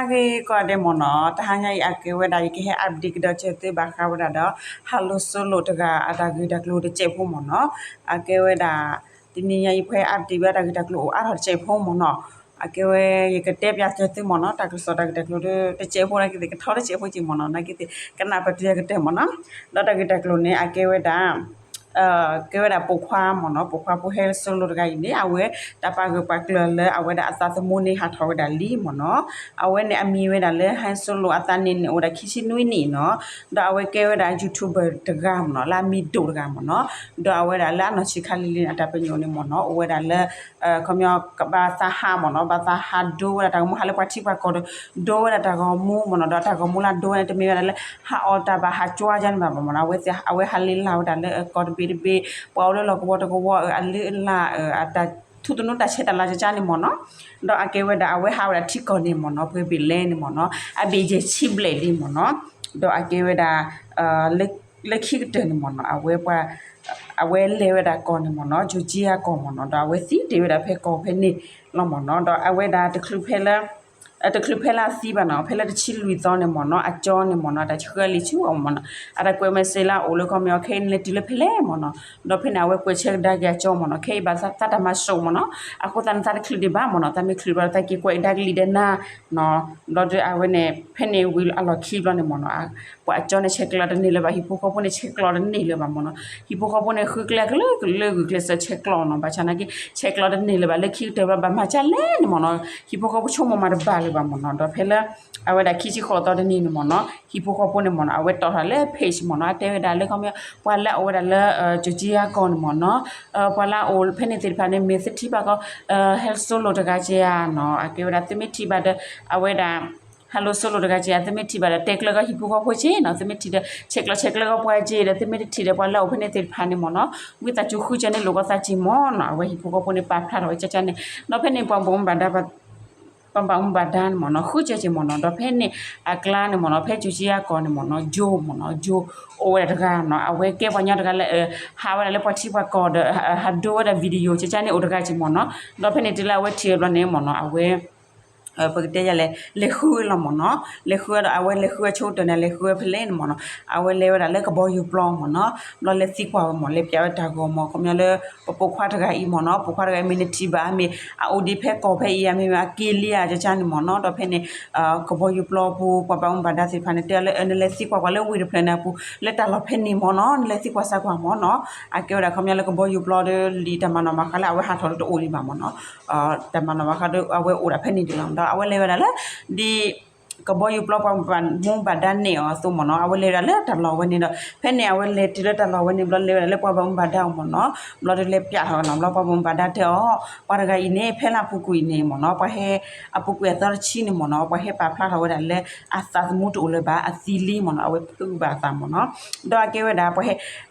ဟဲကီးဒဲးမ့ၢ်နီၤ, တဟါညါအံၤအကဲဝဲဒၣ် ယကဟဲ update ကဒီးက့ၤသုဘၣ်ဃးဝဲဒၣ်ဒီး ဟါလိၤစိလိၤတဂၤအတၢ်ဂ့ၢ်တၢ်ကျိၤတစဲးဖိမ့ၢ်နီၤ. အကဲဝဲဒၣ် တနံၤညါအံၤ ပှၤဟဲ update ဝဲတၢ်ဂ့ၢ်တၢ်ကျိၤအိၣ်အါထီၣ်တစဲးဖိမ့ၢ်နီၤ. အကဲဝဲ ယကတဲပၠးက့ၤသုမ့ၢ်နီၤ, တၢ်ကစီၣ်တၢ်ဂ့ၢ်တၢ်ကျိၤဒီး တစဲးဖိနာ်က့သ့ၣ် ကထီတစဲးဖိက့ၤမ့ၢ်နီၤ, နာ်က့သ့ၣ် ကနၣ်ပတုာ်ကတၢၢ်မ့ၢ်နီၤ. ဒီးတၢ်ဂ့ၢ်တၢ်ကျိၤန့ၣ် အကဲဝဲဒၣ် ကဲဝဲဒၣ်ပိာ်ခွါမ့ၢ်နီၤ, ပိာ်ခွါဖိဟဲစိလိၤတဂၤအံၤန့ၣ် အဝဲတၢ်ပာ်ဂၢၢ်ပာ်ကျၢၤလၢအဝဲဒၣ်အသးသမူန့ၣ်ဟးထီၣ်ဝဲဒၣ်လံမ့ၢ်နီၤ. အဝဲန့ၣ်အမံၤဝဲဒၣ်လၢ ဟဲစိလိၤ အသးန့ၣ်န့ၣ် အိၣ်ဝဲဒၣ်ခံဆံနွံနံၣ်နီၤ. ဒီးအဝဲကဲဝဲဒၣ် YouTuber တဂၤမ့ၢ်နီၤ, လၢအမံၤဒိၣ်တဂၤမ့ၢ်နီၤ. ဒီးအဝဲဒၣ်လၢအနီၢ်ဆံးခါလံၤလံၤန့ၣ် အတၢ်ပညိၣ်န့ၣ်မ့ၢ်နီၤ အိၣ်ဝဲဒၣ်လၢ ခီပညီ ဘၣ်သးဟးမ့ၢ်နီၤ, ဘၣ်သးဟးဒိဝဲဒၣ်တၢ်ဂီၤမူ ဟးလၢပှၤထံပှၤကီၢ်ဒီး ဒိဝဲဒၣ်တၢ်ဂီၤမူမ့ၢ်နီၤ. ဒီးတၢ်ဂီၤမူလၢဒိဝဲန့ၣ် တမ့ၢ်ဝဲဒၣ်လၢ ဟးအီၣ်တၢ်ဘၣ်ဟးကွၢ်ဒ်န့ၣ်ဘၣ်မ့ၢ်နီၤ. အဝဲသ့ၣ် အဝဲဟးလ့လၢ်ဝဲဒၣ်လၢကီၢ်တဘ့ၣ်တဘ့ၣ်, ပှၤအိၣ်လၢလီၢ်ကဝီၤတကဝီၤ အလုၢ်အလၢ် အတၢ်ထူသနူတၢ်ဆဲးတၢ်လၤကကါန့ၣ်မ့ၢ်နီၤ. ဒီးအကဲဝဲဒၣ် အဝဲဟးဝဲဒၣ်ထံကီၢ်န့ၣ်မ့ၢ်နီၤ, ပှဲၤဘ့ၣ်လဲန့ၣ်မ့ၢ်နီၤ, အဘ့ၣ်ယဲၢ်ဆံဘျဲၣ်လံမ့ၢ်နီၤ. ဒီးအကဲဝဲဒၣ် လၢခံကတၢၢ်န့ၣ်မ့ၢ်နီၤ, အဝဲ အဝဲလဲၤဝဲဒၣ်ကီၢ်န့ၣ်မ့ၢ်နီၤ, ကၠိကံယါကီၢ်မ့ၢ်နီၤ. ဒီးအဝဲသံတ့ၢ်ဝဲဒၣ်ဖဲကီၢ်ဖဲန့ၣ်လီၤမ့ၢ်နီၤ. ဒီးအဝဲဒၣ်တချုးဖဲလၢ တချုးဖဲလၢအသံဘၣ်နီၤ, ဖဲလၢတဆံလွံၢ်သီန့ၣ်မ့ၢ်နီၤ, အကၠီန့ၣ်မ့ၢ်နီၤ တၢ်ဆှၢလံဆူအီၤမ့ၢ်နီၤ, အတၢ်ကွဲး message လၢအအိၣ်လၢခီပညီ ခဲအံၤနလဲၤတုၤလၢဖဲလဲၣ်မ့ၢ်နီၤ. ဒီးဖဲန့ၣ် အဝဲကွဲးဆၢကဒါက့ၤအကၠီမ့ၢ်နီၤ, ခဲအံၤဘၣ်သးတၢ်မၤစိးမ့ၢ်နီၤ, အဃိသတးန့ၣ် သးတချုးဒံးဘၣ်မ့ၢ်နီၤ, သးမ့ၢ်ချုးဘၣ်ဒီး သးက့ၤကွဲးကဒါက့ၤလံဒီးနၤနီၤ. ဘျီဒီးအဝဲန့ၣ် ဖဲန့ၣ်ဝံၤအလီၢ်ခံဘျီန့ၣ်မ့ၢ်နီၤ, ပှၤအကၠီန့ၣ်ဆဲးကျိးတန့ၢ်လၢၤဘၣ်, ဟံၣ်ဖိဃီဖိန့ၣ်ဆဲးကျိးတန့ၢ်လၢၤဘၣ်မ့ၢ်နီၤ. ဟံၣ်ဖိဃီဖိန့ၣ် ဃုကျဲကလုာ်ကလုာ် ဂုာ်ကျဲးစၢးဆဲးကျိးနီၤ, ဘၣ်ဆၣ်နာ်က့ ဆဲးကျိးတန့ၢ်လၢၤဘၣ်, လၢခံကတၢၢ်ဘျီ ဘၣ်မၤဒ်လဲၣ်န့ၣ်မ့ၢ်နီၤ, ဟံၣ်ဖိဃီဖိဆိကမိၣ်မၤတဘၣ်လၢၤဘၣ်မ့ၢ်နီၤ. ဒီးဖဲလၢ အဝဲဒၣ်ခံဆံဃိးသီတနံၤန့ၣ်မ့ၢ်နီၤ, ဟံၣ်ဖိဃီဖိန့ၣ်မ့ၢ်နီၤ အဝဲတီၣ်ထီၣ်လၢ page မ့ၢ်နီၤ, အတဲဝဲဒၣ်လၢခီပညီ ပှၤလၢအအိၣ်ဝဲဒၣ်လၢ ကၠိကံယါကီၢ်န့ၣ်မ့ၢ်နီၤ, ပှၤလၢအအိၣ်ဖဲန့ၣ်သ့ၣ်တဖၣ်န့ၣ် မ့ၢ်သုထံၣ်ဘၣ်ကီး ဟဲစိလိၤတဂၤက့ၤဧါနီၤ, အကဲဝဲဒၣ်သုမ့ၢ်ထံၣ်ဘၣ်ဒီး အဝဲဒၣ် ဟဲလိၤစိလိၤတဂၤက့ၤဧါ, သုမ့ၢ်ထံၣ်ဘၣ်ဒီး တဲကျၢၤကီးဟံၣ်ဖိဃီဖိက့ၤနီၤ, သုမ့ၢ်ထံၣ်ဒီး ဆဲးကျိးဆဲးကျၢၤကီးပှၤက့ၤဒီး သုမ့ၢ်တထံၣ်ဒီး ပှၤလၢအအိၣ်ဖဲန့ၣ်သ့ၣ်တဖၣ်န့ၣ်မ့ၢ်နီၤ, ဝံသးစူၤဃုကၢန့ၢ်လိာ်ကီးသးက့ၤမ့ၢ်နီၤ. အဝဲဟံၣ်ဖိဃီဖိန့ၣ် ပာ်ဖျါထီၣ်ဝဲကၠၢကၠၢန့ၣ်, ဒီးဖဲန့ၣ် ပှၤဘၣ်မူဘၣ်ဒါ ပှၤဘၣ်မူဘၣ်ဒါန့ၣ်မ့ၢ်နီၤ ဃုကၢက့ၤမ့ၢ်နီၤ, ဒီးဖဲန့ၣ်အကျါန့ၣ်မ့ၢ်နီၤ ဖဲကၠိကံယါကီၢ်န့ၣ်မ့ၢ်နီၤ ကၠိမ့ၢ်နီၤ ကၠိ အိၣ်ဝဲဒၣ်တဂၤနီၤ, အဝဲကဲပှၤကညီတဂၤလၢ ဟးဝဲဒၣ်လၢပှၤထံပှၤကီၢ်ဒီး ဟးဒိဝဲဒၣ် video ကၠၢကၠၢန့ၣ်အိၣ်တဂၤက့ၤမ့ၢ်နီၤ, ဒီးဖဲန့ၣ်တုၤလၢအဝဲထံၣ်ဘျီန့ၣ်မ့ၢ်နီၤ အဝဲ ပကတဲယၤလဲၣ် လဲၤဃုဝဲလီၤမ့ၢ်နီၤ, လဲၤဃုဝဲဒီး အဝဲလဲၤဃုဝဲဆိကတၢၢ်န့ၣ် လဲၤဃုဝဲဖဲလဲၣ်န့ၣ်မ့ၢ်နီၤ, အဝဲလဲၤဝဲဒၣ်လၢကဘီယူၤပျီမ့ၢ်နီၤ, ဘျီလဲၤသံကွၢ်ဝဲမ့ၢ် လဲၤပျးဝဲတၢ်ဂီၤမ့ၢ် ခီပညီလၢ ပပိာ်ခွါတဂၤအံၤမ့ၢ်နီၤ, ပိာ်ခွါတဂၤအံၤမ့ၢ်နထံၣ်ဘၣ် အမ့ၢ်အအိၣ်ဒံးဖဲကီၢ်ဖဲအံၤ အမ့ၢ်မ့ၢ်အက့ၤလံဧါ ကၠၢကၠၢန့ၣ်မ့ၢ်နီၤ, ဒီးဖဲန့ၣ် ကဘီယူၤပျီပူၤ ပှၤဘၣ်မူဘၣ်ဒါသ့ၣ်တဖၣ်န့ၣ် တဲအီၤလၢ နလဲၤသံကွၢ်ကွၢ်လၢဝ့ၢ်တဖျၢၣ်န့ၣ်အပူၤ လၢတၢ်လီၢ်ဖဲန့ၣ်မ့ၢ်နီၤ, နလဲၤသံကွၢ်စၢ်ကွၢ်မ့ၢ်နီၤ, အကဲဝဲဒၣ်ခီပညီလၢကဘီယူၤပျီဒီး လံာ်တၢ်မၤနီၣ်မၤဃါလၢအဝဲဟးထီၣ်ဒီးတအိၣ်လံဘၣ်မ့ၢ်နီၤ, တၢ်မၤနီၣ်မၤဃါဒီး အဝဲအိၣ်ဒၣ်ဖဲန့ၣ်ဒံးလီၤ, ဒီးအဝဲလဲၤဝဲဒၣ်လၢ ဒ် ကဘီယူၤပျီပှၤဘၣ်မူဘၣ်ဒါနဲၣ်အီၤအသိးမ့ၢ်နီၤ, အဝဲလဲၤဝဲဒၣ်လၢတၢ်လီၢ်ဝဲန့ၣ်ဒီး ဖဲန့ၣ်အဝဲလဲၤတုၤလၢတၢ်လီၢ်ဝဲန့ၣ် ဘျီလဲၤဝဲဒၣ်လၢပှၤဘၣ်မူဘၣ်ဒါအအိၣ်မ့ၢ်နီၤ, ဘျီဒီးလဲၤပျးထီၣ်ဝဲနီၤ, ဘျီပှၤဘၣ်မူဘၣ်ဒါတဲအီၤ ပှၤတဂၤအံၤန့ၣ် ဖဲလၢအပူၤကွံာ်န့ၣ်မ့ၢ်နီၤ, ပှၤဟဲ အပူၤကွံာ်အသီတဆံန့ၣ်မ့ၢ်နီၤ, ပှၤဟဲပာ်ဖျါထီၣ်ဝဲဒၣ်လၢအသးသမူတအိၣ်လၢၤဘၣ် အသံလံမ့ၢ်နီၤ, အဝဲဖုးဘၣ်အသးမ့ၢ်နီၤ, ဒီးအကဲဝဲဒၣ် ပှၤဟဲ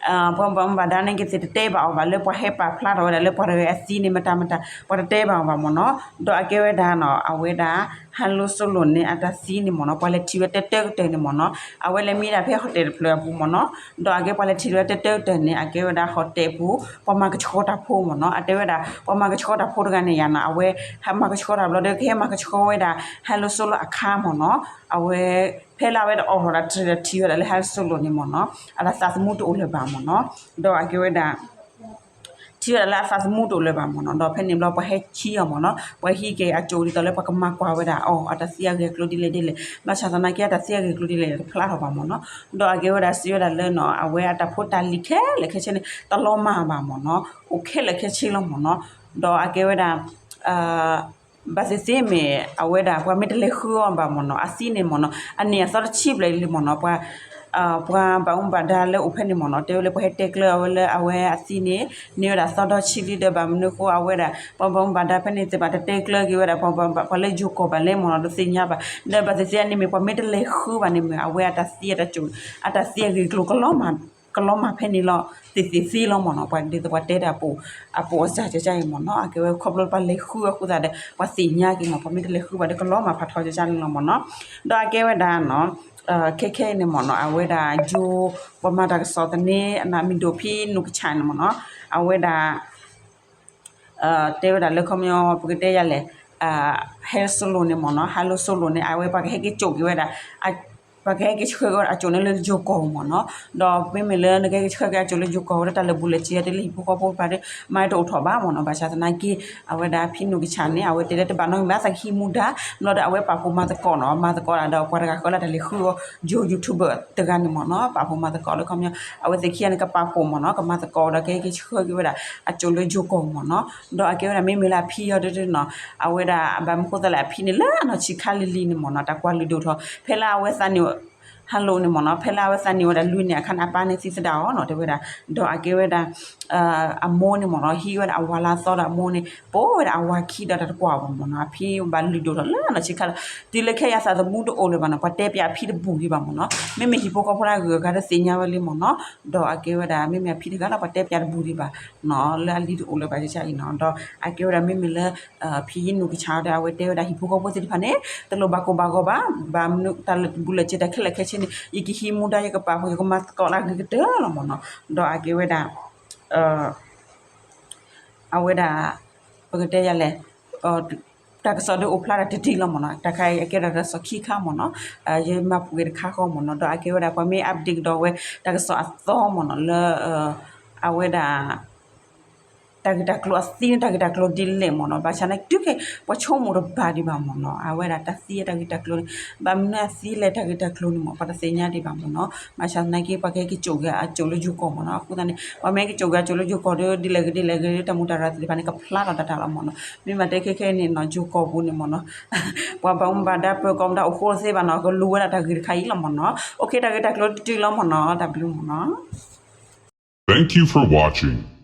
ပှၤဘၣ်မူဘၣ်ဒါန့ၣ်ကသ့ၣ်တတဲဘၣ်အီၤဘၣ်လၢပှၤဟဲပာ်ဖျါထီၣ်ဝဲဒၣ်လၢပှၤတဂၤအံၤအသံန့ၣ် မတၤမတၤ ပှၤတတဲဘၣ်အီၤဘၣ်မ့ၢ်နီၤ, ဒီးအကဲဝဲဒၣ်နီၤ အဝဲဒၣ် ဟဲလိၤစိလိၤန့ၣ် အတၢ်သံန့ၣ်မ့ၢ်နီၤ, ပှၤလဲၤထံၣ်ဝဲတၢတၢကတၢၢ်န့ၣ်မ့ၢ်နီၤ, အဝဲလဲၤမံဒၣ်ဖဲ hotel တဖျၢၣ်အပူၤမ့ၢ်နီၤ, ဒီးအကဲပှၤလဲၤထံၣ်ဝဲတၢတၢကတၢၢ်န့ၣ် အကဲဝဲဒၣ် hotel ပူၤ ပှၤမၤကဆှီတၢ်ဖိမ့ၢ်နီၤ, အတဲဝဲဒၣ် ပှၤမၤကဆှီတၢ်ဖိတဂၤန့ၣ်ယါနီၤ, အဝဲ ဟဲမၤကဆှီတၢ်ဘျီဒီး ကဟဲမၤကဆှီဝဲဒၣ် ဟဲလိၤစိလိၤအခါမ့ၢ်နီၤ, အဝဲ ဖဲလၢအဝဲတအိးထီၣ်ဒီးတထံၣ်ဝဲဒၣ်လၢဟဲလိၤစိလိၤန့ၣ်မ့ၢ်နီၤ, အတၢ်သးသမူတအိၣ်လၢၤဘၣ်မ့ၢ်နီၤ, ဒီးအကဲဝဲဒၣ် ထံၣ်ဝဲဒၣ်လၢအသးသမူတအိၣ်လၢၤဘၣ်မ့ၢ်နီၤ, ဒီးဖဲန့ၣ်ဘျီပှၤဟဲခံအီၤမ့ၢ်နီၤ, ပှၤဟံးက့ၤအကၠိဒ်သိးလၢပှၤကမၤကွၢ်ဝဲဒၣ်အီၤ အတၢ်သံအဂ့ၢ်အကျိၤဒ်လဲၣ်ဒ်လဲၣ်, ဘၣ်ဆၣ်သနာ်က့အတၢ်သံအဂ့ၢ်အကျိၤဒ်လဲၣ်တဖျါထီၣ်ဘၣ်မ့ၢ်နီၤ, ဒီးအကဲဝဲဒၣ်စံးဝဲဒၣ်လၢနီၤ အဝဲအတၢ်ဖိတၢ်လံၤခဲလၢာ်ခဲဆ့န့ၣ် တလီၤမၢ်ဘၣ်မ့ၢ်နီၤ, အိၣ်ခဲလၢာ်ခဲဆ့လီၤမ့ၢ်နီၤ, ဒီးအကဲဝဲဒၣ် ဘၣ်သ့ၣ်သ့ၣ်မ့ၢ် အဝဲဒၣ်ပှၤမ့ၢ်တလဲၤဃုအီၤဘၣ်မ့ၢ်နီၤ, အသံန့ၣ်မ့ၢ်နီၤ အန့ၢ်အသီတဆံဘျဲၣ်လံမ့ၢ်နီၤ, ပှၤ ပှၤဘၣ်မူဘၣ်ဒါလၢအိၣ်ဖဲန့ၣ်မ့ၢ်နီၤ တဲဝဲလၢပှၤဟဲတဲကျၢၤအဝဲလၢအဝဲအသံန့ၣ် န့ၢ်ဝဲဒၣ်သီဒီဆံလံဒီး ဘၣ်မနုၤဃိအဝဲဒၣ် ပှၤဘၣ်မူဘၣ်ဒါဖဲန့ၣ်သ့ၣ်တဖၣ်တတဲကျၢၤက့ၤဝဲဒၣ် ပှၤလၢယိၤကီၢ်ဘၣ်လဲၣ်မ့ၢ်နီၤ တသ့ၣ်ညါဘၣ်, ဒီးဘၣ်သ့ၣ်သ့ၣ်အန့ၣ်မ့ၢ် ပှၤမ့ၢ်တလဲၤဃုဘၣ်န့ၣ်မ့ၢ် အဝဲအတၢ်သံအတၢ်ကၠိ အတၢ်သံအဂ့ၢ်အကျိၤ ကလီၤမၢ်ဖဲန့ၣ်လီၤ သ့ၣ်သ့ၣ်သ့လီၤမ့ၢ်နီၤ, ပှၤဒ်သိးပှၤတဲတၢ် အပိာ်အစၢ်ကကါအံၤမ့ၢ်နီၤ, အကဲဝဲခီဖျိလၢပှၤလဲၤဃုအဃိသတးဒီး ပှၤသ့ၣ်ညါက့ၤမ့ၢ် ပှၤမ့ၢ်တလဲၤဃုဘၣ်ဒီး ကလီၤမၢ်ဖးထီကကါန့ၣ်လီၤမ့ၢ်နီၤ, ဒီးအကဲဝဲဒၣ်နီၤ ခဲခဲအံၤန့ၣ်မ့ၢ်နီၤ အဝဲဒၣ်ယိၤ ပှၤမၤတၢ်ကစီၣ်သန့ အမံၤဒိၣ်ဖံနူၢ်ကဆၣ်န့ၣ်မ့ၢ်နီၤ, အဝဲဒၣ် တဲဝဲဒၣ်လၢခီပညီ ပကတဲယၤလဲၣ် Hello Solo န့ၣ်မ့ၢ်နီၤ, Hello Solo န့ၣ် အဝဲပှၤကဟဲက့ၤစိာ်က့ၤဝဲဒၣ် ပှၤကဟဲက့ၤဆှၢက့ၤဝဲဒၣ်အစိာ်န့ၣ်လၢယိၤကီၢ်မ့ၢ်နီၤ. ဒီးမ့မ့ၢ်လၢနကဟဲက့ၤဆှၢက့ၤအစိာ်လၢယိၤကီၢ်ဝဲဒၣ် တၢ်လၢာ်ဘူၣ်လၢာ်စ့တ့ၢ်လၢဟံၣ်ဖိဃီဖိတဖၣ်ဒီး မၤတအိၣ်ထီၣ်ဘၣ်မ့ၢ်နီၤ. ဘၣ်ဆၣ်သနာ်က့ အဝဲဒၣ်ဖံနူၢ်ကဆၣ်န့ၣ် အဝဲတဲလၢတဘၣ်နီတမံၤဘၣ် သးကဟံးမူဒါ ဘျီဒီးအဝဲပာ်ဖှိၣ်မၤသကိးနီၤ, မၤသကိးဒၣ်ဒီးပှၤတဂၤဃီလၢတၢ်လဲၤဃုအီၤ ယိၤ YouTuber တဂၤန့ၣ်မ့ၢ်နီၤ, ပာ်ဖှိၣ်မၤသကိးလၢခီပညီ အဝဲသ့ၣ်ခံဂၤန့ၣ် ကပာ်ဖှိၣ်မ့ၢ်နီၤ, ကမၤသကိးဒီးကဟဲက့ၤဆှၢက့ၤဝဲဒၣ် အစိာ်လၢယိၤကီၢ်မ့ၢ်နီၤ. ဒီးအကဲဝဲဒၣ်မ့မ့ၢ်လၢအဖံအံၤဒုးနီၤ, အဝဲဒၣ်ဘၣ်မနုၤဃိသတးလဲၣ် အဖံန့ၣ်လၢအနီၢ်ဆံးခါလံၤလံၤန့ၣ်မ့ၢ်နီၤ, တၢ်ကွၢ်လုၢ်ဒိၣ်ထီၣ် ဖဲလၢအဝဲသးန့ၣ် Hello န့ၣ်မ့ၢ်နီၤ, ဖဲလၢအဝဲသးန့ၢ်ဝဲဒၣ်လွံၢ်နံၣ်အခါန့ၣ် အပၢ်န့ၣ်သံသဒၣ်အီၤနီၤ တဲဝဲဒၣ်, ဒီးအကဲဝဲဒၣ် အမိၢ်န့ၣ်မ့ၢ်နီၤ ဟံးဝဲဒၣ်အဝၤလၢအသီဒီးအမိၢ်န့ၣ် ပိာ်ဝဲဒၣ်အဝၤခံဒီးတၢ်တကွၢ်ဘၣ်မ့ၢ်နီၤ, အဖံဘၣ်လုၢ်ဒိၣ်ထီၣ်လၢအနီၢ်ဆံးခါလီၤ. တုၤလၢခဲအံၤအသးသမူတအိၣ်လၢၤဘၣ်နီၤ, ပှၤတဲပၠးအဖံတဘူၣ်ဒံးဘၣ်မ့ၢ်နီၤ, မ့မ့ၢ်ဟံၣ်ဖိဃီဖိတၢ်ဂုၤအဂၤဒီးသ့ၣ်ညါဝဲလံမ့ၢ်နီၤ. ဒီးအကဲဝဲဒၣ် မ့မ့ၢ်အဖံတဂၤလီၤ ပှၤတဲပၠးတဘူၣ်ဒံးဘၣ်နီၤ, လၢအလံၤတအိၣ်လၢၤဘၣ်ကစၢ်အံၤနီၤ. ဒီးအကဲဝဲဒၣ်မ့မ့ၢ်လၢ ဖံနူၢ်ကဆၣ်ဒီး အဝဲတဲဝဲဒၣ်ဟံၣ်ဖိဃီဖိသ့ၣ်တဖၣ်န့ၣ် တလိၣ်ဘၣ်ကိၢ်ဘၣ်ဂီၤဘၣ်, ဘၣ်မနုၤတၢ်လၢာ်ဘူၣ်လၢာ်စ့တၢ်ခဲလၢာ်ခဲဆ့န့ၣ် ယကဟံးမူဒါ ယကပာ်ဖှိၣ် ယကမၤသကိးလၢအဂ့ၤကတၢၢ်လီၤမ့ၢ်နီၤ. ဒီးအကဲဝဲဒၣ် အဝဲဒၣ် ပကတဲယၤလဲၣ်, တၢ်ကစီၣ်ဒုးအိၣ်ဖျါတၢ်တတံၢ်လီၤမ့ၢ်နီၤ, တၢ်ခါအံၤအကဲဒၣ်တၢ်ကစီၣ်ခံခါမ့ၢ်နီၤ, ယမၤပူၤက့ၤတခါဃီမ့ၢ်နီၤ. ဒီးအကဲဝဲဒၣ်ပှၤမ့ၢ် update ကဒီးဝဲ တၢ်ကစီၣ်အသီမ့ၢ်နီၤ လၢ အဝဲဒၣ် တၢ်ဂ့ၢ်တၢ်ကျိၤအသံန့ၣ် တၢ်ဂ့ၢ်တၢ်ကျိၤဒ်လဲၣ်မ့ၢ်နီၤ, ဘၣ်ဆၣ်န့ၣ် တုၤခဲ ပှၤဆိကမိၣ်တဘၣ်ဒံးဘၣ်မ့ၢ်နီၤ, အဝဲဒၣ်တၢ်သံအတၢ်ဂ့ၢ်တၢ်ကျိၤန့ၣ် ဘၣ်မနုၤအသံလဲၣ် တၢ်ဂ့ၢ်တၢ်ကျိၤန့ၣ်မ့ၢ် ပှၤတသ့ၣ်ညါဒံးဘၣ်မ့ၢ်နီၤ. ဘၣ်ဆၣ်သနာ်က့ ပှၤကဟဲက့ၤစိာ်က့ၤအစိာ်လၢယိၤကီၢ်မ့ၢ်နီၤ, အဃိသတးန့ၣ် ပှၤမ့ၢ်က့ၤစိာ်က့ၤအစိာ်လၢယိၤကီၢ်ဒီး ဒ်လဲၣ်ဂ့ၤဒ်လဲၣ်ဂ့ၤ တၢ်မူတၢ်ရၢ်သ့ၣ်တဖၣ်န့ၣ် ကဖျါထီၣ်တၢ်တၢ်လီၤမ့ၢ်နီၤ. မ့ၢ်မးတဲခဲခဲအံၤန့ၣ်နီၤ ယိၤကီၢ်ပူၤန့ၣ်မ့ၢ်နီၤ ပှၤဘၣ်မူဘၣ်ဒါပၢၤကီၢ်မတၤအိၣ်ဃိသ့ဘၣ်နီၤ, ကလူၤဝဲဒၣ်တၢ်ဂ့ၢ်တခါအံၤလီၤမ့ၢ်နီၤ. အိၣ်ခ့ တၢ်ဂ့ၢ်တၢ်ကျိၤတတုၤလီၤမ့ၢ်နီၤ, တၢ်ဘျုးမ့ၢ်နီၤ. Thank you for watching.